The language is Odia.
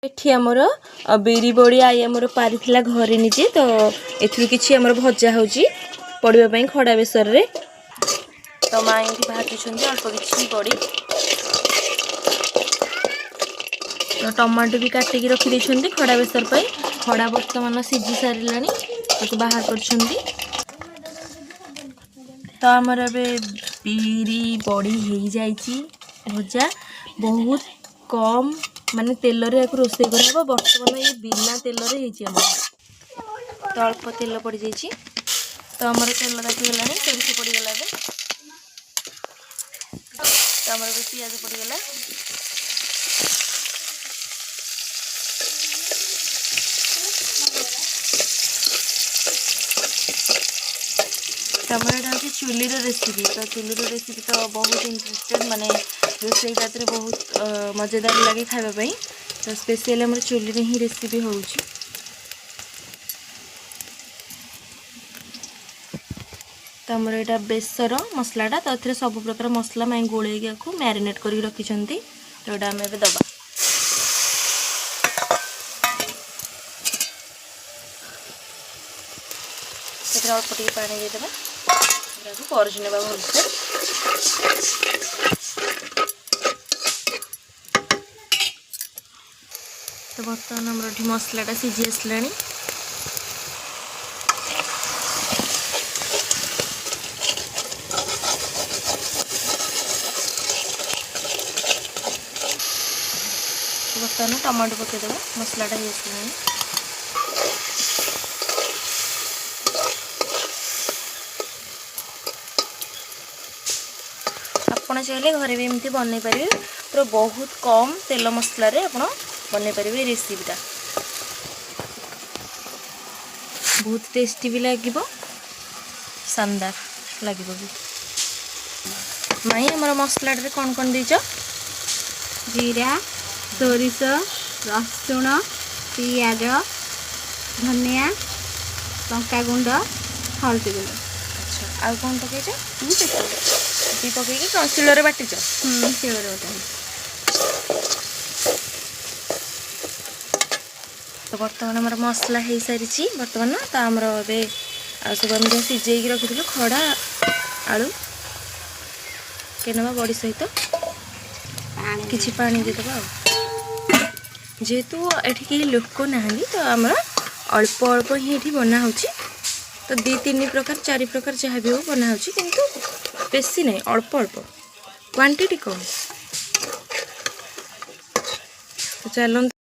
ଏଠି ଆମର ବିରି ବଡ଼ି ଆଈ ଆମର ପାରିଥିଲା ଘରେ ନିଜେ। ତ ଏଥିରୁ କିଛି ଆମର ଭଜା ହେଉଛି ପଡ଼ିବା ପାଇଁ ଖଡ଼ା ବେସରରେ। ତ ମା ଏଠି ଭାଜୁଛନ୍ତି ଅଳ୍ପ କିଛି ବଡ଼ି। ତ ଟମାଟୋ ବି କାଟିକି ରଖିଦେଇଛନ୍ତି ଖଡ଼ା ବେସର ପାଇଁ। ଖଡ଼ା ବର୍ତ୍ତମାନ ସିଝି ସାରିଲାଣି, ତାକୁ ବାହାର କରିଛନ୍ତି। ତ ଆମର ଏବେ ବିରି ବଡ଼ି ହେଇଯାଇଛି ଭଜା। ବହୁତ କମ୍ ମାନେ ତେଲରେ ୟାକୁ ରୋଷେଇ କରାହେବ। ବର୍ତ୍ତମାନ ଇଏ ବିନା ତେଲରେ ହେଇଛି ଆମର। ତ ଅଳ୍ପ ତେଲ ପଡ଼ିଯାଇଛି। ତ ଆମର ତେଲ ତାତିଗଲାଣି, ସୋରିଷ ପଡ଼ିଗଲା ଏବେ। ତ ଆମର ଏବେ ପିଆଜ ପଡ଼ିଗଲା। ତ ଆମର ଏଇଟା ହେଉଛି ଚୁଲିର ରେସିପି। ତ ଚୁଲିର ରେସିପି ତ ବହୁତ ଇଣ୍ଟରେଷ୍ଟେଡ଼, ମାନେ ରୋଷେଇଟା ଏଥିରେ ବହୁତ ମଜାଦାର ଲାଗେ ଖାଇବା ପାଇଁ। ତ ସ୍ପେଶିଆଲି ଆମର ଚୁଲିରେ ହିଁ ରେସିପି ହେଉଛି। ତ ଆମର ଏଇଟା ବେସର ମସଲାଟା, ତ ଏଥିରେ ସବୁ ପ୍ରକାର ମସଲା ମାଇଁ ଗୋଳେଇକି ଆକୁ ମ୍ୟାରିନେଟ୍ କରିକି ରଖିଛନ୍ତି। ତ ଏଇଟା ଆମେ ଏବେ ଦେବା। ସେଥିରେ ଅଳ୍ପ ଟିକେ ପାଣି ଦେଇଦେବା, ଏଟାକୁ ପରଜି ନେବା ଭଲସେ। ତ ବର୍ତ୍ତମାନ ଆମର ଏଠି ମସଲାଟା ସିଝି ଆସିଲାଣି। ବର୍ତ୍ତମାନ ଟମାଟୋ ପକାଇଦେବା, ମସଲାଟା ହେଇ ଆସିଲାଣି। ଆପଣ ଚାହିଁଲେ ଘରେ ବି ଏମିତି ବନେଇ ପାରିବେ। ପୁରା ବହୁତ କମ୍ ତେଲ ମସଲାରେ ଆପଣ ବନେଇ ପାରିବେ ଏ ରେସିପିଟା। ବହୁତ ଟେଷ୍ଟି ବି ଲାଗିବ, ଶାନଦାର ଲାଗିବ ବି। ମାଇଁ, ଆମର ମସଲାଟାରେ କ'ଣ କ'ଣ ଦେଇଛ? ଜିରା, ସୋରିଷ, ରସୁଣ, ପିଆଜ, ଧନିଆ, ଲଙ୍କାଗୁଣ୍ଡ, ହଳଦୀ ଗୁଣ୍ଡ। ଆଚ୍ଛା, ଆଉ କ'ଣ ପକେଇଛ? ଏତିକି ପକେଇକି କ'ଣ ଶିଳରେ ବାଟିଛ? ଶିଳରେ ବଟା ହେଇଛି। ତ ବର୍ତ୍ତମାନ ଆମର ମସଲା ହେଇସାରିଛି ବର୍ତ୍ତମାନ। ତ ଆମର ଏବେ ଆଉ ସବୁ ଆମେ ଯାହା ସିଝେଇକି ରଖିଥିଲୁ ଖଡ଼ା, ଆଳୁ କେନବା ବଡ଼ି ସହିତ ପାଣି କିଛି ପାଣି ଦେଇଦେବା। ଆଉ ଯେହେତୁ ଏଠି କେହି ଲୋକ ନାହାନ୍ତି, ତ ଆମର ଅଳ୍ପ ଅଳ୍ପ ହିଁ ଏଠି ବନା ହେଉଛି। ତ 2 3 ପ୍ରକାର 4 ପ୍ରକାର ଯାହା ବି ହଉ ବନା ହେଉଛି, କିନ୍ତୁ ବେଶୀ ନାହିଁ, ଅଳ୍ପ ଅଳ୍ପ, କ୍ୱାଣ୍ଟିଟି କମ୍। ତ ଚାଲନ୍ତୁ।